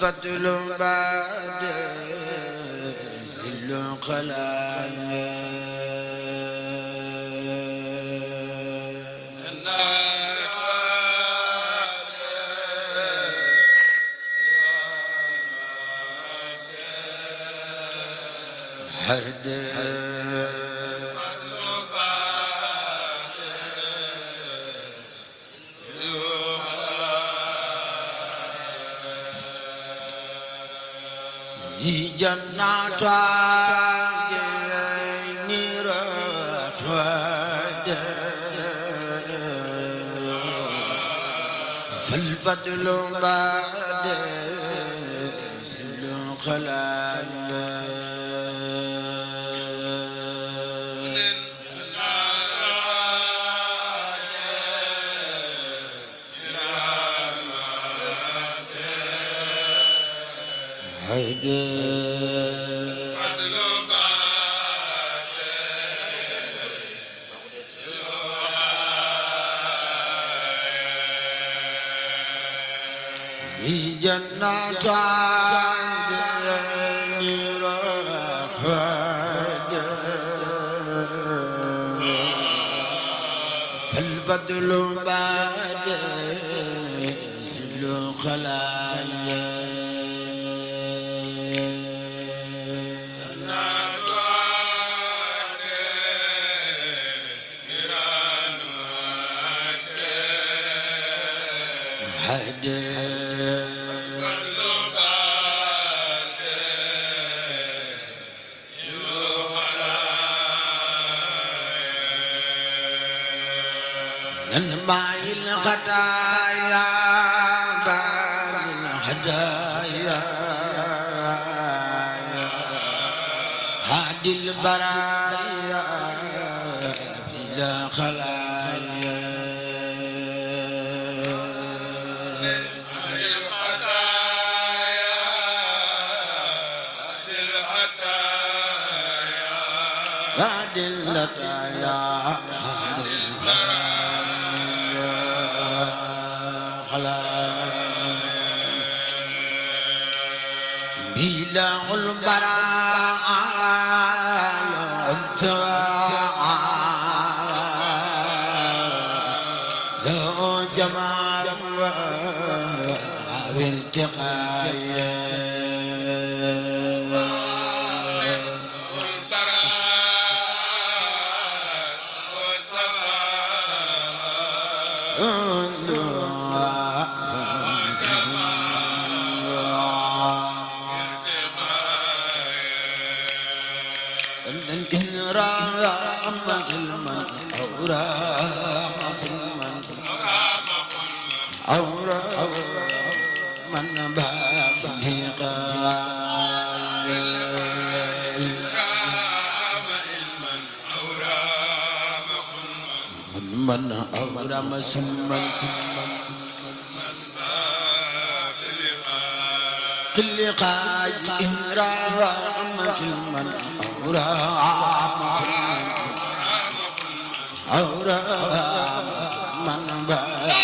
فالفضل بعد الخلايا جنات عدن رحمة فالفضل بعد الخلايا جنات عدن رحمة فالفضل بعد الخلايا ننمع الخطايا بعد الهدايا هادي البرايا بلا خلايا بعد الهدايا بلا البراء لو جمال وارتقايا من باب من أورام سمن كل قاي إمرام كل من أورام من باب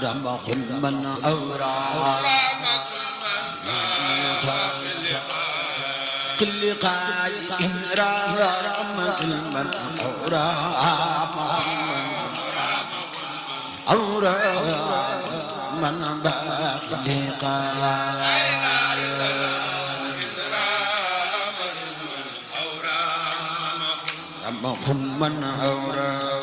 رام كل من أورام كل قاي إمرام كل من أورام من باب كل من أورام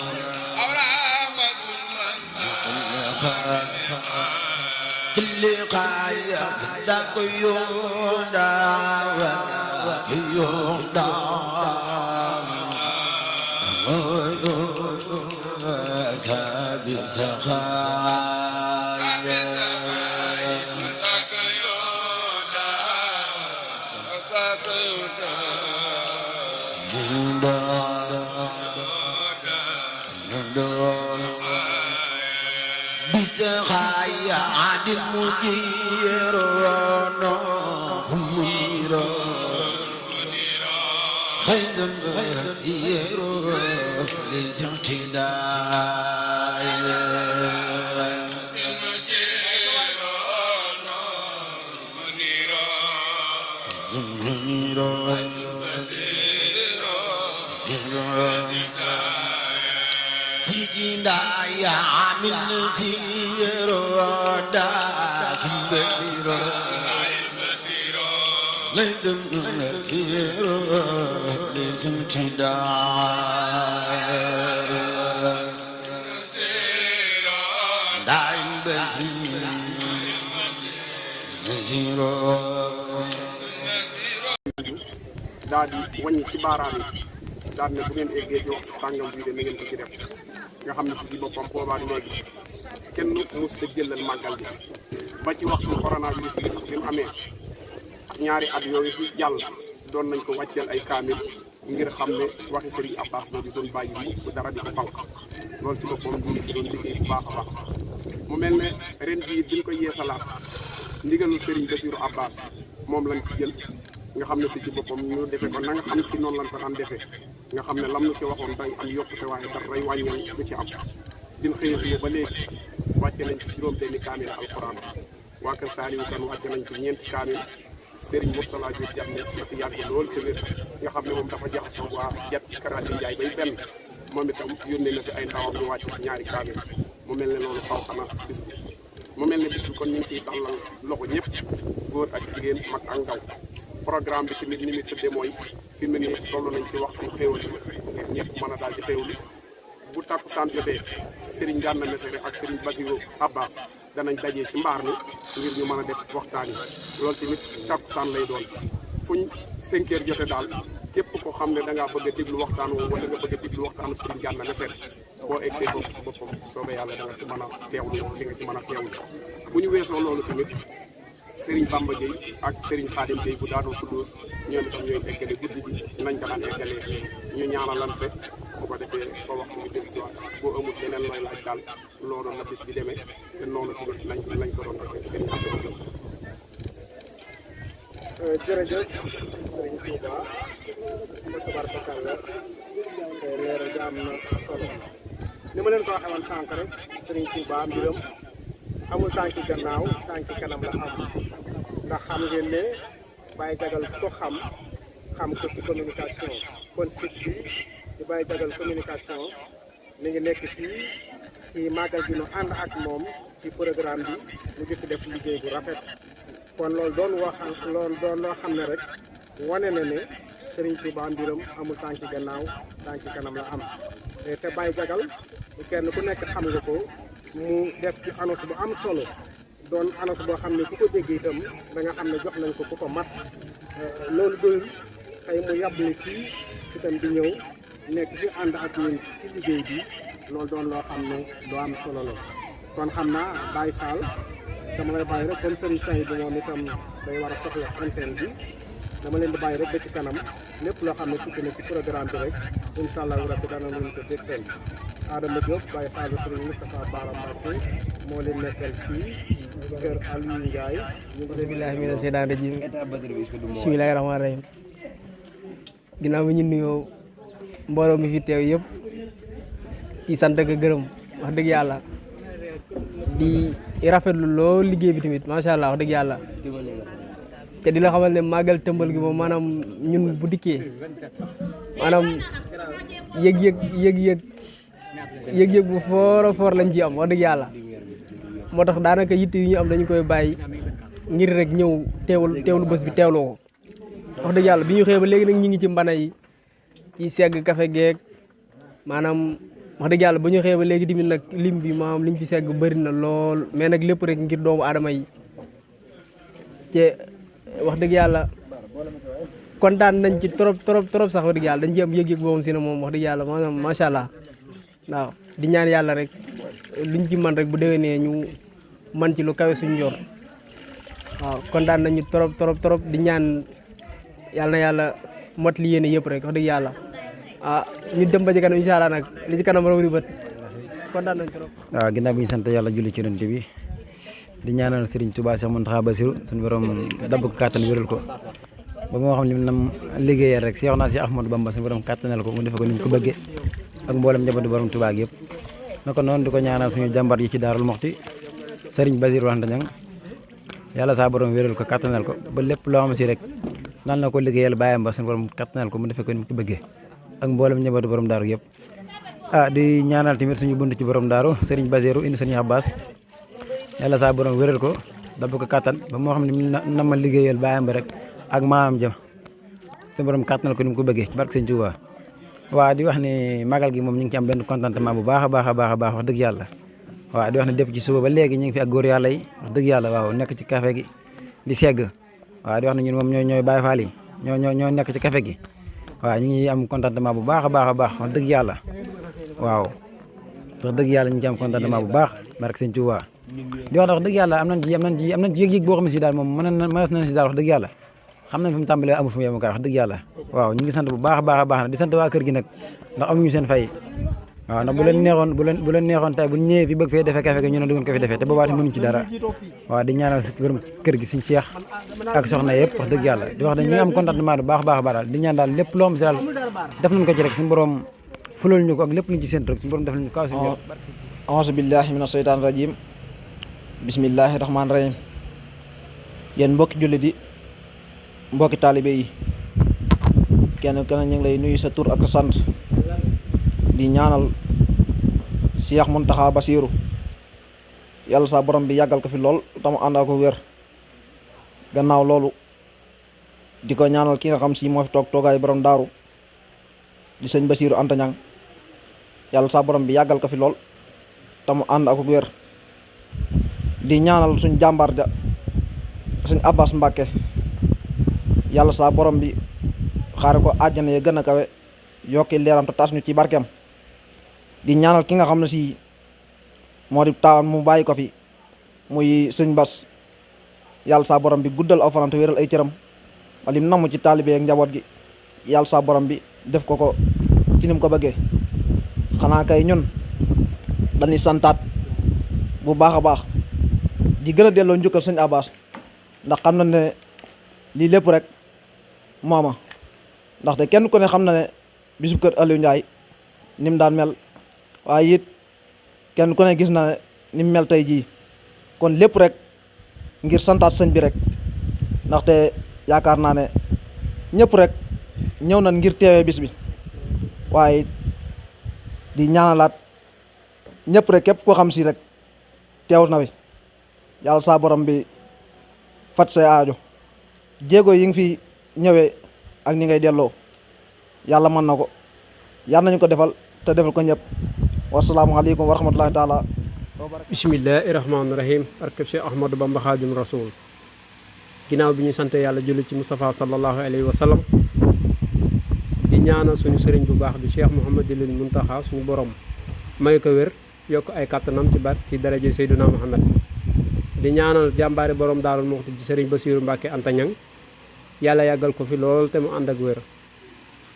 كل قاية ذاك يودا يودا سابي سخايا بسخايا عدل مجيرون منير خير بصير سيدنا يا عامل سيرو داخل بيرو لدم سيرو لسمتدا داين بسيرو daal di wàññi ci baaraam yi daal ne bu ngeen eggee ci waxtu sàngam bii de na ngeen ko ci def nga xam ne si ci boppam boobaak léegi kenn mosut a jëlal màggal bi ba ci waxtu coronavirus bi sax bi mu amee ñaari at yooyu fi jàll doon nañ ko wàcceel ay kaamil ngir xam ne waxi Serigne Abbas boobu doon bàyyi bu dara di ko fanq loolu ci boppam ñu ci doon liggéey bu baax a baax mu mel ne ren jii biñ ko yeesalaat ndigalul Serigne Bassirou Abbas moom lañ ci jël nga xam ne si ci boppam ñu defee ko na nga xam si noonu lañ ko daan defee nga xam ne lam na ci waxoon day am yokkute waaye dara day wàññeel du ci am biñ xëyee si ba léegi wàcce nañ fi juróom-benni kaamil alxuraan waa kër Saliou Kane wàcce nañ fi 4 kaamil Serigne Mourtala Diop Diagne dafa yàgg lool te wér nga xam ne moom dafa jaxasoo waa Jat Karaati Njaay bay benn moom itam yónnee na fi ay ndawam ñu wàcc 2 kaamil mu mel ne loolu xaw xana bis bi mu mel ne bis bi kon ñu ngi ciy tàllal loxo ñëpp góor ak jigéen mag ak ndaw programme bi tamit ni muy tëddee mooy fi mu ne nii toll nañ ci waxtu xéewal ngir ñëpp mën a daal di xéewlu bu takkusaan jotee Serigne Gana Messere ak Serigne Bassirou Abbas danañ dajee ci mbaar mi ngir ñu mën a def waxtaan yi loolu tamit takkusaan lay doon fuñ 5 heures jotee daal képp ko xam ne da ngaa bëgg a déglu waxtaan woowu wala nga bëgg a déglu waxtaanu Serigne Gana Messere boo egsee foofu ci boppam soobee yàlla da nga ci mën a teewlu li nga ci mën a teewlu bu ñu weesoo loolu tamit Serigne Bamba Gueye ak Serigne Khadim Gueye bu Daaru Xudoos ñoom itam ñooy eggale guddi gi nañ ko daan eggalee ñu ñaanalante bu ko defee ba waxtu bi del siwaat boo amul leneen looy laaj daal loolu la bis bi demee te noonu tamit lañ ko doon defee Serigne Abdou jërëjëf Serigne Touba tabaarkalla leer ja am na solo ni ma leen ko waxee woon sànq rek Serigne Touba mbiram amul tànki gannaaw tànki kanam la am ndax xam ngeen ne Baye Diagal ko xam ko ci communication kon site bi di Baye Diagal communication mi ngi nekk fii ci màggal gi nu ànd ak moom ci programme bi mu gis def liggéey bu rafet kon loolu doon loo xam ne rek wane na ne Serigne Touba mbiram amul tànki gannaaw tànki kanam la am te Baye Diagal kenn ku nekk xam nga ko mu def ci annonce bu am solo doon annonce boo xam ne ku ko dégg itam da nga xam ne jox nañ ko ku ko mat loolu doyul tey mu yàbbali fii si tam di ñëw nekk fi ànd ak ñun ci liggéey bi loolu doon loo xam ne doo am solo la kon xam naa Baye Sall dama lay bàyyi rek comme seen say bi moom itam day war a soxla antenne bi dama leen di bàyyi rek ba ci kanam lépp loo xam ne tukki na ci programme bi rek incha allah rabbi dana leen ko dégtal Adama Diop Baye Fall Serigne Moustapha Bara Mbacké moo leen nekkal fii kër Aliou Ndiaye ñu ngi billahi mina seytaan rajim bismillahi rahmaani rahim ginnaaw bi ñu nuyoo mbooloo mi fi teew yëpp ci sant ak gërëm wax dëgg yàlla di rafetlu lool liggéey bi tamit macha allah wax dëgg yàlla te di la xamal ne màggal tëmbal gi moom maanaam ñun bu dikkee maanaam yëg-yëg bu foor lañ ci am wax dëgg yàlla moo tax daanaka yitte yu ñu am dañu koy bàyyi ngir rek ñëw teewlu bés bi teewloo ko wax dëgg yàlla bi ñu xëyee ba léegi nag ñu ngi ci mbana yi ci segg café geek maanaam wax dëgg yàlla ba ñu xëyee ba léegi tamit nag lim bi maanaam liñ fi segg bëri na lool mais nag lépp rek ngir doomu aadama yi te wax dëgg yàlla kontaan nañ ci trop sax wax dëgg yàlla dañ ci am yëg-yëg boobu si ne moom wax dëgg yàlla maanaam macha allah waaw di ñaan yàlla rek luñ ci man rek bu déwénee ñu man ci lu kawe suñu njor waaw kontaan nañu trop di ñaan yàlla na yàlla mot li yéene yëpp rek wax dëgg yàlla ñu dem ba ci kanam incha allah nag li ci kanam raw di bët kontaan nañ trop. waaw ginnaaw bi ñu sant yàlla julli ci Yonent bi di ñaanal Serigne Touba Cheikh Mountakha Bassirou suñu borom dabb ko kàttan wéral ko ba moo xam ne nam liggéeyal rek Seex naa si Ahmadou Bamba suñu borom kàttanal ko mu defe ko ni mu ko bëggee ak mboolem njabootu borom Tuubaa gi yëpp naka noonu di ko ñaanal suñu jàmbar yi ci Daarul Muxti Sëriñ Basiru Anta Ñaŋ yàlla saa borom wéral ko kàttanal ko ba lépp loo xam si rek naan na ko liggéeyal bàyyam ba suñu borom kàttanal ko mu defe ko ni mu ko bëggee ak mboolem njabootu borom daaru yëpp di ñaanal tamit suñu bunt ci borom daaru Sëriñ Basiru indi Sëriñ Abbas yàlla saa borom wéral ko dab ko kàttan ba moo xam ne na ma liggéeyal bàyyam ba rek ak maamam ja suñu borom kàttanal ko ni mu ko bëggee ci barke Sëriñ Tuubaa waaw di wax ne magal gi moom ñu ngi ci am benn contentement bu baax a baax a baax a baax wax dëgg yàlla waaw di wax ne depuis ci suba ba léegi ñu ngi fi ak góor yàlla yi wax dëgg yàlla waaw nekk ci café gi di segg waaw di wax ne ñun moom ñooy Baay Faal yi ñoo nekk ci café gi waaw ñu ngi am contentement bu baax a baax a baax wax dëgg yàlla waaw wax dëgg yàlla ñu ngi ci am contentement bu baax barke Sëriñ Tuubaa di wax ne wax dëgg yàlla am nañ ci yëg-yëg boo xam ne si daal moom mënees nañ si daal wax dëgg yàlla xam nañ fi mu tàmbalee amul fu mu yemukaay wax dëgg yàlla waaw ñu ngi sant bu baax a baax a baax na di sant waa kër gi nag ndax amuñu seen fay waaw ndax bu leen neexoon tey bu ñu ñëwee fi bëgg fee defee café gi ñu ne du ngeen ko fi defee te boobaati mënuñ ci dara waaw di ñaanal si borom kër gi Sëriñ Cheikh ak soxna yëpp wax dëgg yàlla di wax ne ñu ngi am contentement bu baax a baax a baax daal di ñaan daal lépp loo xam si daal def nañ ko ci rek suñu borom fulal ñu ko ak lépp luñ ci séntu rek suñu borom def nañ ko kaw suñu auzu billahi mina shaytaan rajim bismillahi rahmaani rahim yéen mbokki jullit yi mbokki taalibe yi kenn ñu ngi lay nuyu sa tur ak sa sant di ñaanal Cheikh Mountakha Bassirou yàlla sa borom bi yàggal ko fi lool tamu ànd ak ko wér gannaaw loolu di ko ñaanal ki nga xam si moo fi toog toogaay borom daaru di sëñ Bassirou Anta Ñaŋ yàlla sa borom bi yàggal ko fi lool tamu ànd ak ko wér di ñaanal suñ jàmbaar ja sëñ Abbas Mbàkke yàlla saa borom bi xaare ko àjjana ya gën a kawe yokki leeram te tas ñu ci barkeem di ñaanal ki nga xam ne si moo di taawam mu bàyyi ko fi muy sëñ Bas yàlla saa borom bi guddal aw fanam te wéral ay cëram ba lim namm ci taalibe ak njaboot gi yàlla saa borom bi def ko ci nim ko bëggee xanaa kay ñun dañuy santaat bu baax a baax di gën a delloo njukkal sëñ Abbas ndax xam na ne lii lépp rek mooma ndaxte kenn ku ne xam na ne bisub kër Aliou Ndiaye ni mu daan mel waaye it kenn ku ne gis na ne ni mu mel tey jii kon lépp rek ngir santaat sëñ bi rek ndaxte yaakaar naa ne ñëpp rek ñëw nañ ngir teewee bis bi waaye di ñaanalaat ñëpp rek képp koo xam si rek teew na wi yàlla saa borom bi fat say aajo jéego yi nga fi ñëwee ak ni ngay delloo yàlla mën na ko yàlla nañu ko defal te defal ko ñëpp wasalaamualeykum wa rahmatullahi taala wa barakatuh. bismillahi rahmaani rahim barkeb Cheikh Ahmadou Bamba Xaadim Rasul ginnaaw bi ñu sant yàlla julli ci Mustafa sallallahu alayhi wa sallam di ñaanal suñu sëriñ bu baax bi Cheikh Mouhamadul Muntaxa suñu borom may ko wér yokk ay kàttanam ci daraje Seydina Muhammad di ñaanal jàmbaari borom Daarul Muxti ci sëriñ Bassirou Mbacke Anta Ñaŋ yàlla yàggal ko fi lool te mu ànd ak wér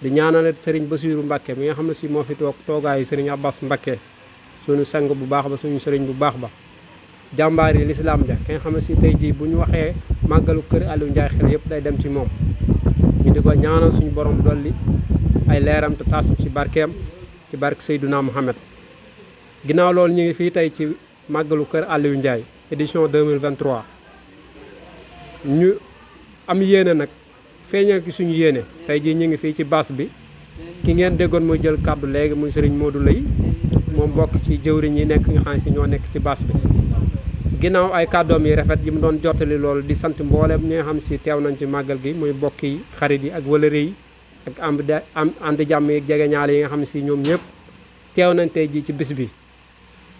di ñaanal sëriñ Bassirou Mbacke mi nga xam ne si moo fi toogaayu sëriñ Abbas Mbacke suñu sang bu baax ba suñu sëriñ bu baax ba jàmbaari lislaam ja ki nga xam ne si tey jii bu ñu waxee màggalu kër Aliou Ndiaye xel yëpp day dem ci moom ñu di ko ñaanal suñu borom dolli ay leeram te taasu ci barkeem ci barke Seydina Muhammad ginnaaw loolu ñu ngi fii tey ci màggalu kër Aliou Ndiaye édition 2023 ñu am yéene nag feeñal ki suñu yéene tey jii ñu ngi fii ci baas bi ki ngeen déggoon muy jël kàddu léegi muy sëriñ Modou Lay moom bokk ci jëwriñ yi nekk nga xam ne si ñoo nekk ci baas bi ginnaaw ay kàddoom yi rafet yi mu doon jottali loolu di sant mboolem ñi nga xam si teew nañ ci màggal gi muy bokk yi xarit yi ak wëlëre yi ak ànd jàmm yi jege ñaale yi nga xam ne si ñoom ñëpp teew nañ tey jii ci bis bi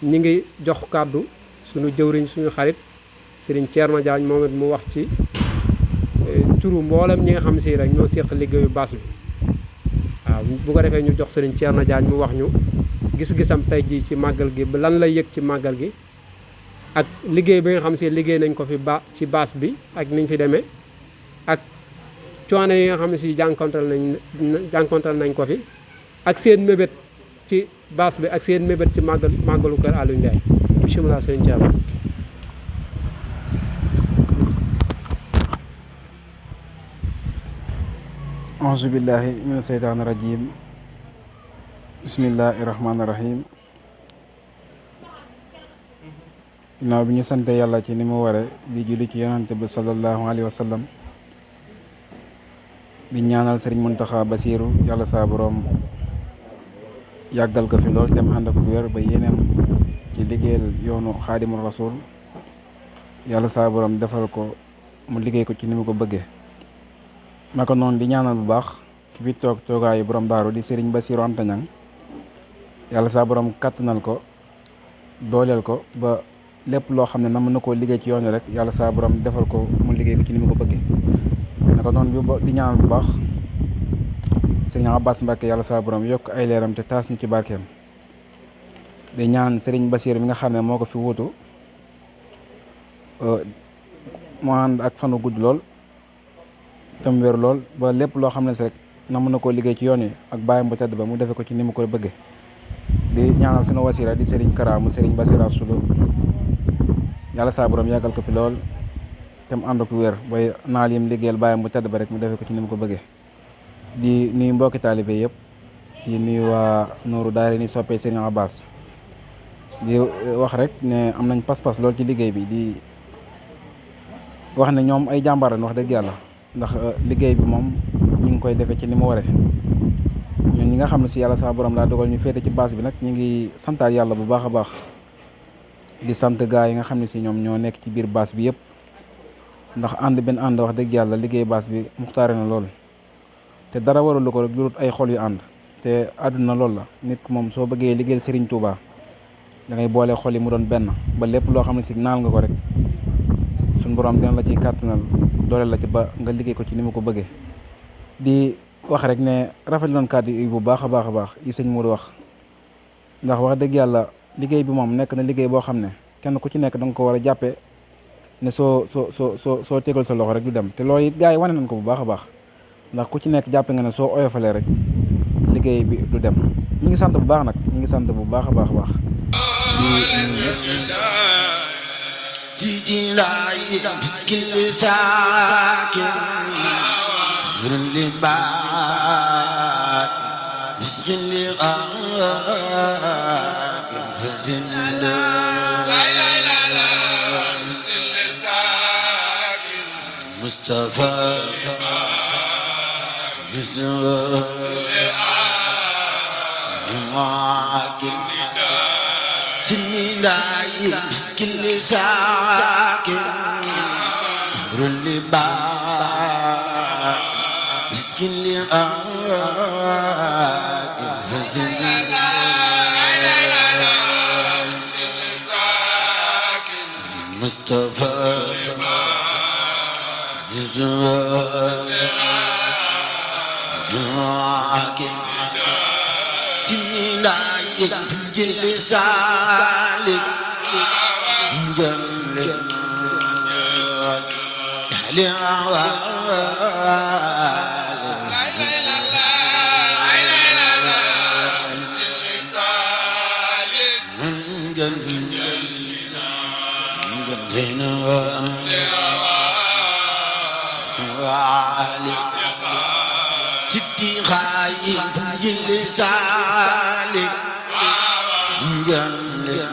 ñi ngi jox kàddu suñu jëwriñ suñu xarit sëriñ Thierno Diagne moom it mu wax ci turu mboolem ñi nga xam si rek ñoo séq liggéeyu baas bi waaw bu ko defee ñu jox sëriñ Thierno Diagne mu wax ñu gis-gisam tey jii ci màggal gi ba lan lay yëg ci màggal gi ak liggéey bi nga xam si liggéey nañ ko fi ci baas bi ak niñ fi demee ak coono yi nga xam ne si jànkontal nañ ko fi ak seen mébét ci baas bi ak seen mébét ci màggalu kër Aliou Ndiaye bismillah sëriñ Thierno. Auzubillahi mina seytaani rajim. Bismillahi rahmaani rahim. ginnaaw bi ñu sante yàlla ci ni mu ware di julli ci yonante bi sallallahu alayhi wa sallam di ñaanal sëriñ Muntaxa Basiiru yàlla saa boroom yàggal ko fi lool dem ànd ak wér ba yeneen ci liggéeyal yoonu xaadimul rasul yàlla saa boroom defal ko mu liggéey ko ci ni mu ko bëggee. naka noonu di ñaanal bu baax ki fi toog toogaayu borom daaru di sëriñ Basiiru Anta Ñaŋ yàlla saa borom kàttanal ko dooleel ko ba lépp loo xam ne na mën na koo liggéey ci yoon wi rek yàlla saa borom defal ko mu liggéey ko ci ni mu ko bëggee. naka noonu di ñaanal bu baax sëriñ Abbas Mbàkke yàlla saa borom yokk ay leeram te taas ñu ci barkeem. di ñaan sëriñ Basiiru mi nga xam ne moo ko fi wuutu mu ànd ak fanu gudd lool tam wér lool ba lépp loo xam ne si rek na mën na koo liggéey ci yoon yi ak bàyyam bu tedd ba mu defe ko ci ni mu ko bëggee. di ñaanal sunu wasila di sëriñ Kara mu sëriñ Basiiru Sulu yàlla saa borom yàggal ko fi lool te mu ànd ak wér ba naal yim liggéeyal bàyyam bu tedd ba rek mu defe ko ci ni mu ko bëggee. di nuyu mbokki taalibe yëpp di nuyu waa Nuuru Daarayni soppee sëriñ Abbas di wax rek ne am nañ pas-pas lool ci liggéey bi di wax ne ñoom ay jàmbaar lañ wax dëgg yàlla ndax liggéey bi moom ñu ngi koy defee ci ni mu waree. ñun ñi nga xam ne si yàlla saa borom laa dogal ñu féete ci base bi nag ñu ngi santaat yàlla bu baax a baax di sant gaa yi nga xam ne si ñoom ñoo nekk ci biir base bi yëpp ndax ànd benn ànd wax dëgg yàlla liggéey base bi muxtaare na lool te dara waralu ko rek lu dul ay xol yu ànd te àdduna loolu la nit ku moom soo bëggee liggéeyal Serigne Touba da ngay boole xol yi mu doon benn ba lépp loo xam ne si naal nga ko rek suñ borom dina la ciy kàttanal dooleel la ci ba nga liggéey ko ci ni mu ko bëggee. di wax rek ne rafetlu nañ kàddu yi bu baax a baax a baax yi sëñ Modou wax ndax wax dëgg yàlla liggéey bi moom nekk na liggéey boo xam ne kenn ku ci nekk da nga ko war a jàppee ne soo tegal sa loxo rek du dem te loolu it gars yi wane nañ ko bu baax a baax ndax ku ci nekk jàppe nga ne soo oyofalee rek liggéey bi du dem. ñu ngi sant bu baax nag ñu ngi sant bu baax a baax a baax. سيدي لا يمسكن ساكن زر لبعض مسكن لغاك فزن لا لا لا لا مصطفى مصطفى معاكن سني لا يمسكن ساكن زر لبعض مسكين لي فزن مصطفى جزاك سنين يجل سالك جل يحلي سيدي خايف جل سالك جنة